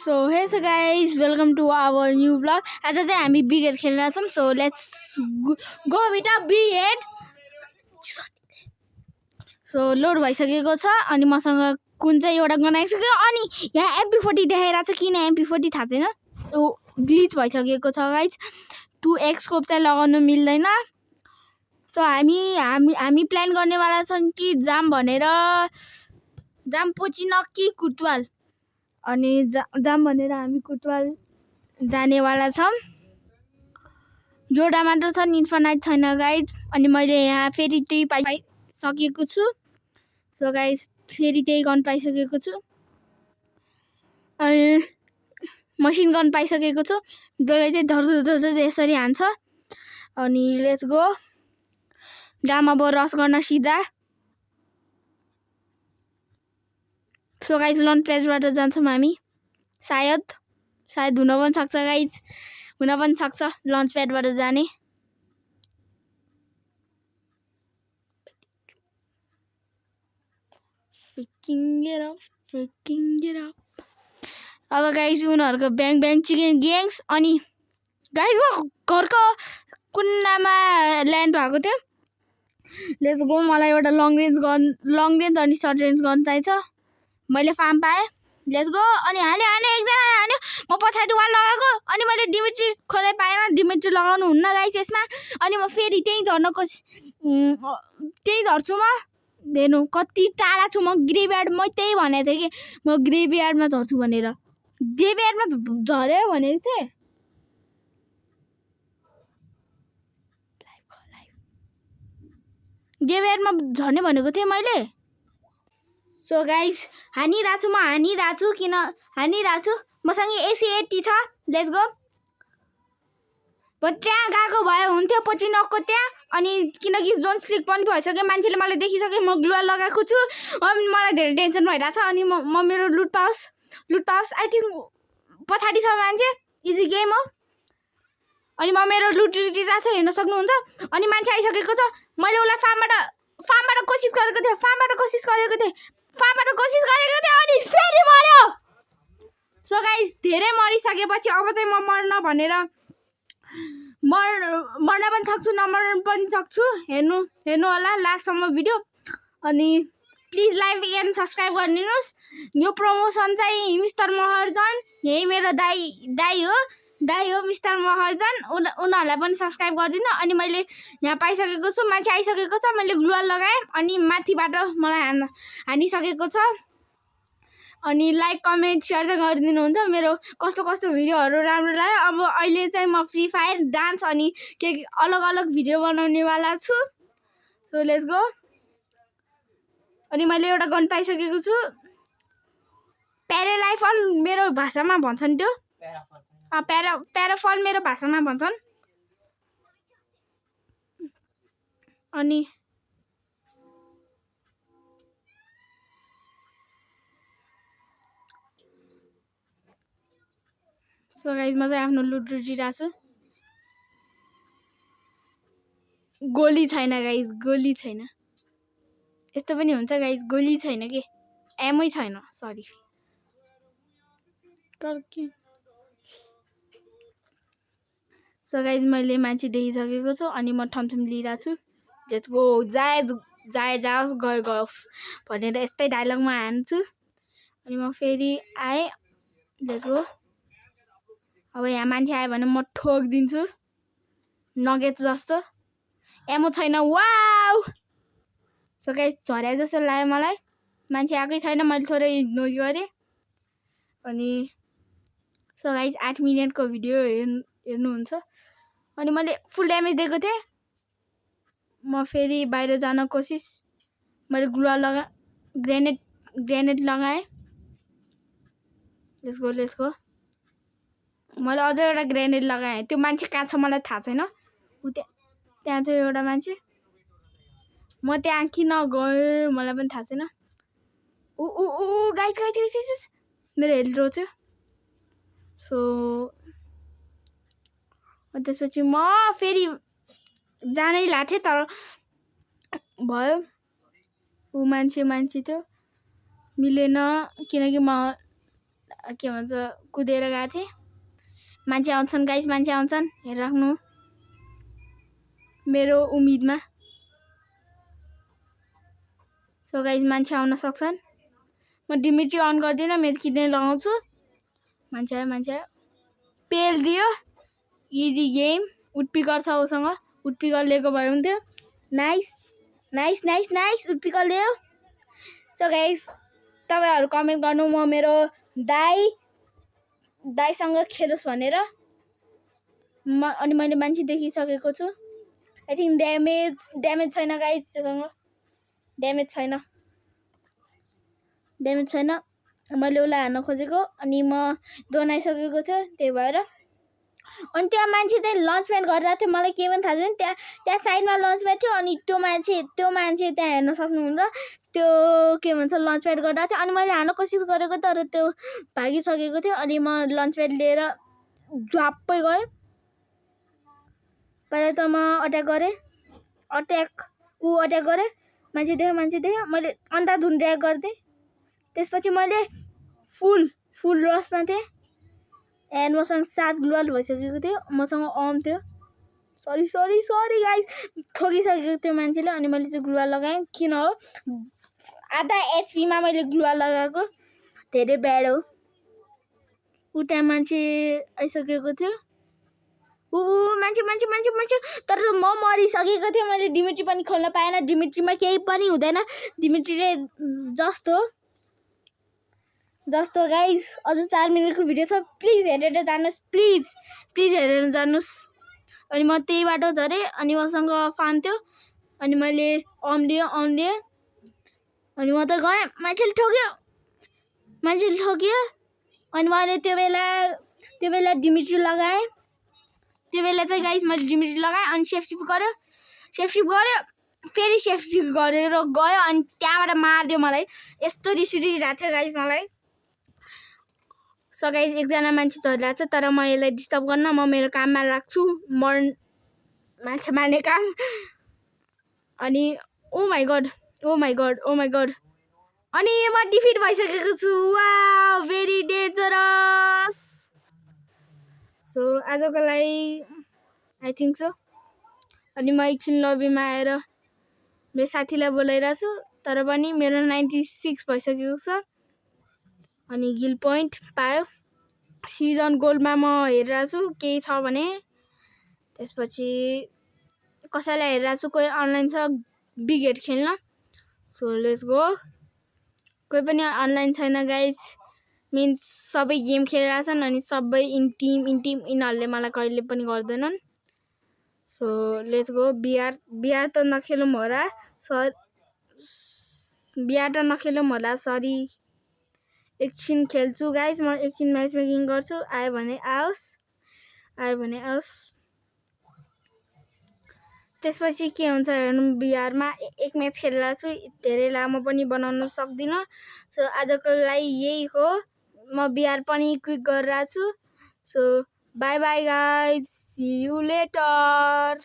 So hey so guys, welcome to our new vlog. आज चाहिँ हामी बिगेट खेल्न छौं. So let's go बेटा बिगेट. So लोड भइसकेको छ अनि मसँग कुन चाहिँ एउटा गन आइसक्यो अनि यहाँ MP40 देखाइरहेको छ. किन MP40 थाहा छैन. यो ग्लिच भइसकेको छ गाइस. 2x स्कोप चाहिँ लगाउन मिल्दैन. So हामी प्लान गर्नेवाला छौं कि जाम भनेर जाम पछि नक्की कुटवाल अनि जाम भनेर हामी कुटवाल जानेवाला छौं. जोडा मात्र छ, इन्फिनाइट छैन गाइज. अनि मैले यहाँ फेरि त्यही पाइसकेको छु. सो गाइज फेरि त्यही गन पाइसकेको छु अनि मसिन गन पाइसकेको छु. जसले चाहिँ धर्धर यसरी हान्छ. अनि लेट्स गो. जाम अब रस गर्न सिधा. सो गाइज लन्च प्याडबाट जान्छौँ हामी. सायद हुन पनि सक्छ गाइज. हुन पनि सक्छ लन्च प्याडबाट जाने. अब गाइज उनीहरूको ब्याङ चिकन ग्याङ्स. अनि गाइज म घरको कुन्नामा ल्यान्ड भएको थियो. Let's go. मलाई एउटा लङ रेन्ज अनि सर्ट रेन्ज गन चाहिन्छ. मैले फार्म पाएँ. Let's go. अनि हाल्यो एकजना हाल्यो. म पछाडि वाल लगाएको अनि मैले डिमिट्री खोलै पाएन. डिमिट्री लगाउनु हुन्न गाइस यसमा. अनि म फेरि त्यही झर्छु म. हेर्नु कति टाढा छु म. ग्रेभयार्ड म त्यही भनेको थिएँ कि म ग्रेभयार्डमा झर्छु भनेर. ग्रेभयार्डमा झर्यो भनेको थिएँ. ग्रेभयार्डमा झर्ने भनेको थिएँ मैले. सो गाइस हानिरहेको छु किन हानिरहेको छु. मसँग AC80 छ. Let's go. म त्यहाँ गएको भए हुन्थ्यो पछि नक्को त्यहाँ. अनि किनकि जोन स्लिक पनि भइसक्यो. मान्छेले मलाई देखिसक्यो म ग्लुवाल लगाएको छु. अनि मलाई धेरै टेन्सन भइरहेको छ. अनि म मेरो लुट पाओस् आई थिङ्क पछाडि छ मान्छे. इजी गेम हो. अनि म मेरो लुट लिइरहेको छ. हेर्न सक्नुहुन्छ. अनि मान्छे आइसकेको छ. मैले उसलाई फार्मबाट कोसिस गरेको थिएँ अनि फेरि मर्यो. सो गाइस धेरै मरिसकेपछि अब चाहिँ म मर्न भनेर मर्न पनि सक्छु नमर्न पनि सक्छु. हेर्नु होला लास्टसम्म भिडियो. अनि प्लिज लाइक एन्ड सब्सक्राइब गरिदिनुहोस्. यो प्रमोसन चाहिँ मिस्टर महर्जन, यही मेरो दाइ हो मिस्टर महर्जन. उनीहरूलाई पनि सब्सक्राइब गरिदिनु. अनि मैले यहाँ पाइसकेको छु. मान्छे आइसकेको छ. मैले ग्लुवाल लगाएँ अनि माथिबाट मलाई हानिसकेको छ. अनि लाइक कमेन्ट सेयर चाहिँ गरिदिनुहुन्छ. मेरो कस्तो भिडियोहरू राम्रो लाग्यो. अब अहिले चाहिँ म फ्री फायर डान्स अनि के अलग भिडियो बनाउनेवाला छु. So let's go. अनि मैले एउटा गन पाइसकेको छु. प्यारालाइफल मेरो भाषामा भन्छन् त्यो. प्याराफल मेरो भाषामा भन्छन्. अनि सो गाइस म चाहिँ आफ्नो लुट रुचिरहेको छु. गोली छैन गाइस. गोली छैन. यस्तो पनि हुन्छ गाइस. गोली छैन के एमै छैन. सरी. सो गाइस मैले मान्छे देखिसकेको छु. अनि म ठमठम लिइरहेको छु. Let's go. जाओस् गयोस् भनेर यस्तै डायलगमा हान्छु. अनि म फेरि आएँ. Let's go. अब यहाँ मान्छे आयो भने म ठोकिदिन्छु नगेट जस्तो. एमो छैन. वाउ. सो गाइस झर्या जस्तो लाग्यो मलाई. मान्छे आएकै छैन. मैले थोरै इग्नोर गरेँ. अनि सो गाइस 8 मिनटको भिडियो हेर्नुहुन्छ. अनि मैले फुल ड्यामेज दिएको थिएँ. म फेरि बाहिर जान कोसिस. मैले ग्लुवाल ग्रेनेड लगाएँ. Let's go. मैले अझै एउटा ग्रेनेड लगाएँ. त्यो मान्छे कहाँ छ मलाई थाहा छैन. त्यहाँ थियो एउटा मान्छे. म त्यहाँ किन गएँ मलाई पनि थाहा छैन. गाइस मेरो हेल्थ लो थियो. सो त्यसपछि म फेरि जानै लाग्थेँ तर भयो. ऊ मान्छे थियो मिलेन किनकि म के भन्छ कुदेर गएको थिएँ। मान्छे आउँछन् गाइस, मान्छे आउँछन्, हेरिराख्नु मेरो उम्मिदमा। सो गाइस मान्छे आउन सक्छन्। म डिमिट्री अन गर्दिनँ, मेडकिट नै लगाउँछु। मान्छे आयो पेल दियो। Easy game. उडपिकर छ उसँग, उडपिकर लिएको भए हुन्थ्यो। नाइस उडपिकर लियो। सो गाइस तपाईहरु कमेन्ट गर्नु म मेरो दाइसँग खेलोस् भनेर। अनि मैले मान्छे देखिसकेको छु। आई थिंक ड्यामेज छैन गाइस, ड्यामेज छैन। मैले उसलाई हान्न खोजेको अनि म दोनाइसकेको थियो, त्यही भएर। अनि त्यहाँ मान्छे चाहिँ लन्च प्याड गरिरहेको थियो। मलाई के पनि थाहा छैन। त्यहाँ साइडमा लन्च प्याड थियो अनि त्यो मान्छे त्यहाँ हेर्न सक्नुहुन्छ। त्यो के भन्छ लन्च प्याड गरिरहेको थियो अनि मैले हान्न कोसिस गरेको तर त्यो भागिसकेको थियो। अनि म लन्च प्याड लिएर झ्वाप्पै गएँ। पहिला त म अट्याक गरेँ। मान्छे देख्यो। मैले अन्धाधुन ड्र्याग गर्दै। त्यसपछि मैले फुल रसमा थिएँ। एन्ड मसँग 7 ग्लुवाल भइसकेको थियो। मसँग अम थियो। सरी गाइस, ठोकिसकेको थियो मान्छेले। अनि मैले चाहिँ ग्लुवाल लगाएँ। किन हो आधा एचपीमा मैले ग्लुवाल लगाएको, धेरै ब्याड हो। उता मान्छे आइसकेको थियो। मान्छे तर म मरिसकेको थिएँ। मैले डिमिट्री पनि खोल्न पाएन। डिमिट्रीमा केही पनि हुँदैन। डिमिट्रीले जस्तो गाइस अझ 4 मिनेटको भिडियो छ। प्लिज हेरेर जानुस्, प्लिज हेरेर जानुस्। अनि म त्यही बाटो झरेँ अनि मसँग फार्म थियो अनि मैले अम लिएँ अनि म त गएँ। मान्छेले ठोक्यो अनि मैले त्यो बेला डिमिट्री लगाएँ। त्यो बेला चाहिँ गाइस मैले डिमिट्री लगाएँ अनि सेफ सिप गर्यो। फेरि सेफ सिप गरेर गयो अनि त्यहाँबाट मार्दियो मलाई। यस्तो रिस उठिरहेको थियो गाइस मलाई। सो गाइस एकजना मान्छे चलिरहेको छ तर म यसलाई डिस्टर्ब गर्न म मेरो काममा लाग्छु। मान्छे मार्ने काम। अनि ओ माई गॉड अनि म डिफिट भइसकेको छु। Wow very dangerous. सो आजको लागि आई थिंक सो। अनि म एकछिन लबीमा आएर मेरो साथीलाई बोलाइरहेको छु तर पनि मेरो 96 भइसकेको छ। अनि गिल पोइन्ट पायो। सिजन गोल्डमा म हेरिरहेको छु केही छ भने। त्यसपछि कसैलाई हेरिरहेको छु कोही अनलाइन छ बिग हेड खेल्न। So let's go. कोही पनि अनलाइन छैन गाइस। मिन्स सबै गेम खेलिरहेका छन् अनि सबै इन टिम यिनीहरूले मलाई कहिले पनि गर्दैनन्। So let's go. बिआर त नखेलौँ होला। सरी एकछिन खेल्छु गाइस। म एकछिन म्याच मेकिङ गर्छु। आयो भने आओस्। त्यसपछि के हुन्छ हेर्नु। बिआरमा एक म्याच खेलिरहेको छु। धेरै लामो पनि बनाउन सक्दिनँ। सो आजको लागि यही हो। म बिआर पनि क्विक गरिरहेको छु। So bye guys, see you letter.